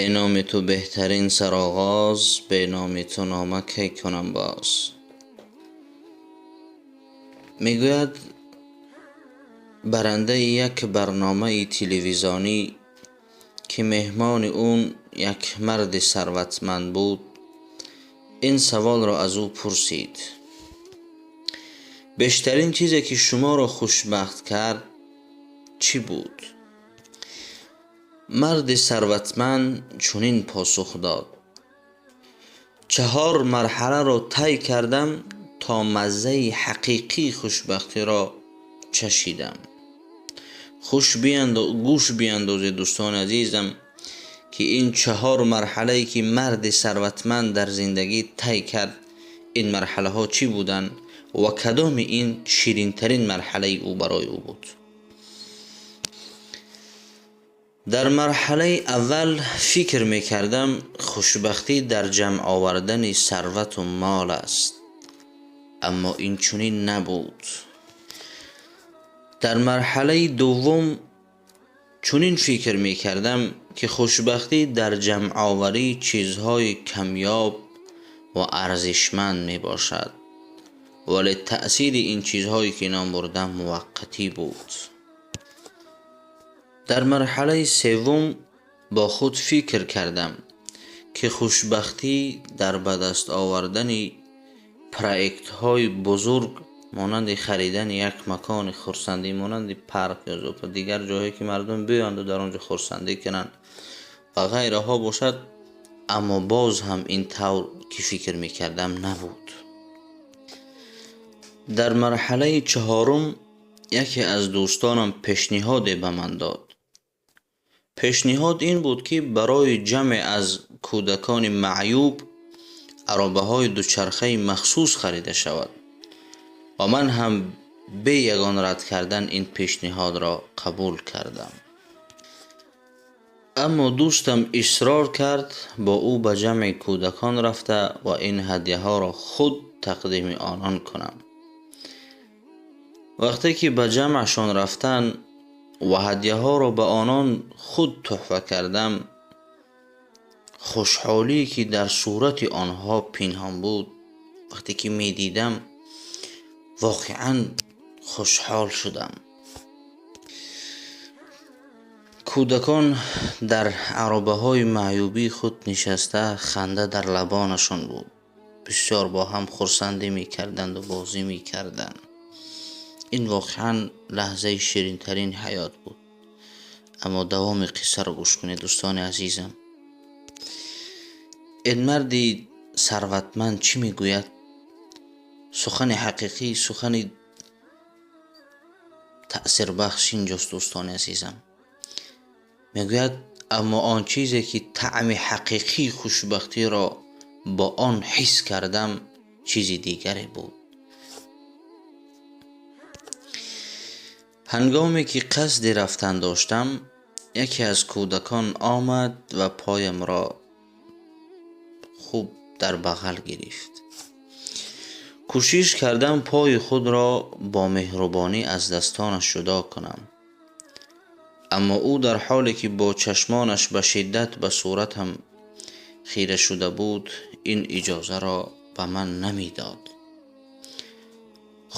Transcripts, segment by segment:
Эй номи ту беҳтарин сароғоз, бе номи ту нома кай кунам боз. Мегӯяд, барандаи як барномаи телевизионӣ, ки меҳмони он як марди сарватманд буд, ин саволро аз ӯ пурсид: бештарин чизе ки шуморо хушбахт кард чӣ буд? Марди сарватманд чунин посух дод: 4 марҳаларо тай кардам то маззаи ҳақиқии хушбахтиро чашидам. Гӯш биандозед, дӯстони азизам, ки ин 4 марҳалае ки марди сарватманд дар зиндагӣ тай кард, ин марҳалаҳо чӣ буданд ва кадоми ин ширинтарин марҳалаи ӯ барои ӯ буд. Дар марҳалаи аввал фикр мекардам хушбахтӣ дар ҷамъ овардани сарвату мол аст, аммо ин чунин набуд. Дар марҳалаи дуввум чунин фикр мекардам, ки хушбахтӣ дар ҷамъоварии чизҳои камёб ва арзишманд мебошад, вале таъсири ин чизҳое ки ном бурдам муваққатӣ буд. Дар марҳалаи севум бо худ фикр кардам, ки хушбахтӣ дар ба даст овардани проектҳои бузург, монанди харидани як макони хурсандӣ, монанди парк ё зоопарк, дигар ҷоҳое ки мардум биёянд ва дар он ҷо хурсандӣ кунанд ва ғайраҳо бошад, аммо боз ҳам ин тавр ки фикр мекардам набуд. Дар марҳалаи чаҳорум яке аз дӯстонам пешниҳоде ба ман дод. Пешниҳод ин буд, ки барои ҷамъе аз кӯдакони маъюб аробаҳои дучархаи махсус харида шавад ва ман ҳам бе ягон рад кардан ин пешниҳодро қабул кардам. Аммо дӯстам исрор кард бо ӯ ба ҷамъи кӯдакон рафта ва ин ҳадяҳоро худ тақдими онон кунам. Вақте ки ба ҷамъашон рафтан ва ҳадяҳоро ба онон худ туҳфа кардам, хушҳолие ки дар сурати онҳо пинҳон буд, вақте ки медидам, воқеан хушҳол шудам. Кӯдакон дар аробаҳои маъюбии худ нишаста, ханда дар лабонашон буд. Бисёр бо ҳам хурсандӣ мекарданду бозӣ мекарданд. Ин воқеан лаҳзаи ширинтарин ҳаёт буд. Аммо давоми қиссаро гӯш кунед, дӯстони азизам. Ин марди сарватманд чӣ мегӯяд? Сухани ҳақиқӣ, сухани таъсирбахш инҷост, дӯстони азизам. Мегӯяд, аммо он чизе ки таъми ҳақиқии хушбахтиро бо он ҳис кардам, чизи дигаре буд. Ҳангоме ки қасди рафтан доштам, яке аз кӯдакон омад ва поямро хуб дар бағал гирифт. Кӯшиш кардам пои худро бо меҳрубонӣ аз дастонаш ҷудо кунам, аммо ӯ дар ҳоле ки бо чашмонаш ба шиддат ба суратам хира шуда буд, ин иҷозаро ба ман намедод.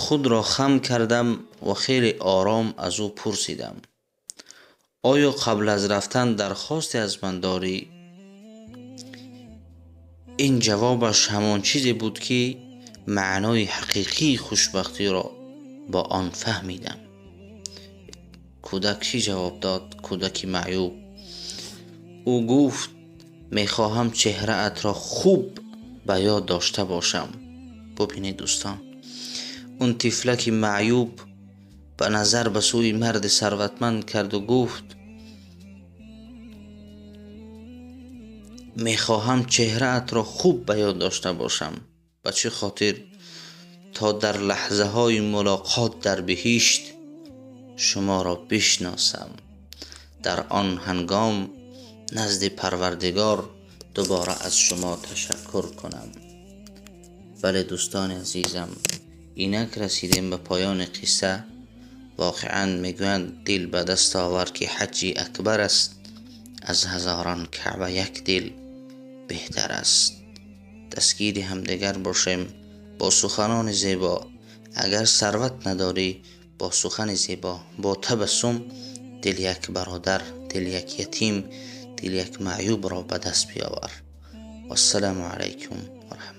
Худро хам кардам ва хеле ором аз ӯ пурсидам: оё қабл аз рафтан дархосте аз ман дорӣ? Ин ҷавобаш ҳамон чизе буд, ки маънои ҳақиқии хушбахтиро бо он фаҳмидам. Кӯдак чӣ ҷавоб дод? Кӯдаки маъюб. Ӯ гуфт: мехоҳам чеҳраатро хуб ба ёд дошта бошам. Бубинед, дӯстон, он тифлаки маъюб ба назар ба сӯи марди сарватманд карду гуфт: мехоҳам чеҳраатро хуб ба ёд дошта бошам. Ба чӣ хотир? То дар лаҳзаҳои мулоқот дар биҳишт шуморо бишносам. Дар он ҳангом назди Парвардигор дубора аз шумо ташаккур кунам. Бале, дӯстони азизам, инак расидем ба поёни қисса. Воқеан мегӯянд, дил ба даст овар, ки ҳаҷҷи акбар аст. Аз ҳазорон Каъба як дил беҳтар аст. Дастгири ҳамдигар бошем бо суханони зебо. Агар сарват надорӣ, бо сухани зебо, бо табассум дили як бародар, дили як ятим, дили як маъюбро ба даст биёвар. Вассалому алайкум ва раҳмат.